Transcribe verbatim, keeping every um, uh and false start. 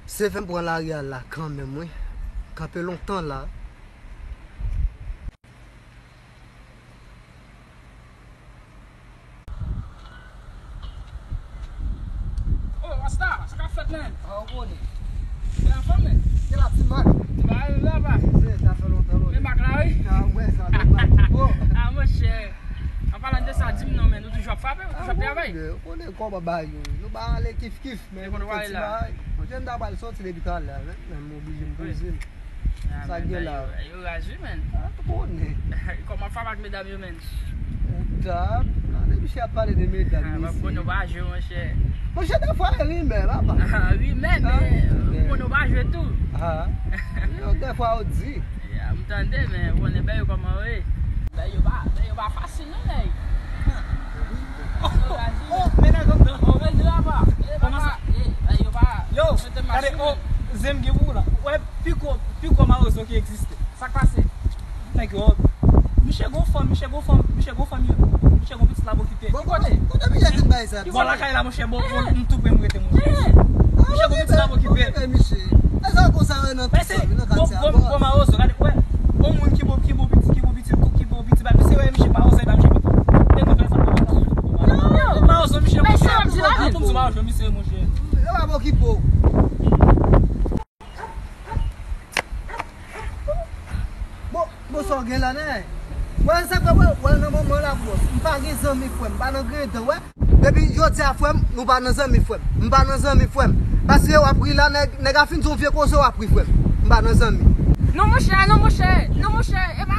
Se fè m pran lari a la kanmenm, wi. Kanpe lontan la. Oh, Rasta, sa k ap fèt, menn? Ah, ou konnen. Bèl anfòm, menn. Ki la, ti Mak? Ti Mak, la, pa. Se, sa fè lontan, lontan. Men Mak la, wi. Ah, wè, sa, men Mak. Oh. Ah, monchè. An palan de sa, di m non, menn. Ou toujou ap frape? Ou toujou ap travay? Ah, ou konnen kòman bagay yo. Nou pa ale kif kif, men. Se kote w ale la? Mwen jwenn ta pral soti depi talè, men, men m oblije m poze m. Sa gen la? Yo raz wi, menn. Ah, ou konnen. Kòman fam ak medam yo, menn? Dab, gade misye ap pale de medam, mesye. Bon, nou pa jwe, monchè. Monchè, defwa e rimè, papa. Rimè, men ou konnen ou pa jwe tou. Ah, yo, defwa ou di. Ya, m tande, men ou konnen bèy yo kòman yo ye. Bèy yo pa, bèy yo pa fasil non, nèg. Oh, oh, oh, men nèg anndan. Oh, men nèg apa. Kòman sa? Bèy yo pa. Yo, gade, oh, zen m gen pou ou la. Wè, pi gwo, pi gwo mawozo ki egziste. Sa k pase? Nèg yo, misye gon fanm, misye gon fanm, misye gon fanm yo. Misye gon pitit l ap okipe. Bon, kote, kote misye fin bay sa? Bò lakay la, monchè, bò, bò, m tou pre m rete, monchè. Misye gon pitit l ap okipe. Misye. E sa konsa, wè, nan tout fanmi, nan katye a, bò. Bon mawozo, gade, wè. Bon moun ki bon, ki bon pitit, ki bon pitit, ki bon pitit, ba, misye, wè, misye mawozo, ba, misye bon. E konn fè sa, bon mawozo, misye, monchè. An tou m di mawozo, misye, monchè. Yo pa okipe w. Bon, bon, sa w gen la, nèg? Wè, sa k wè, wè, wè, nan moman la, bòs, m pa gen zanmi, frè m, m pa nan grenn dan, wè. Depi jodi a, frè m, nou pa nan zanmi, frè m. M pa nan zanmi, frè m. Paske w ap ri la, nèg, nèg a fin di yon vye koze, w ap ri, frè m. M pa nan zanmi. Non, monchè, non, monchè, non, monchè, e pa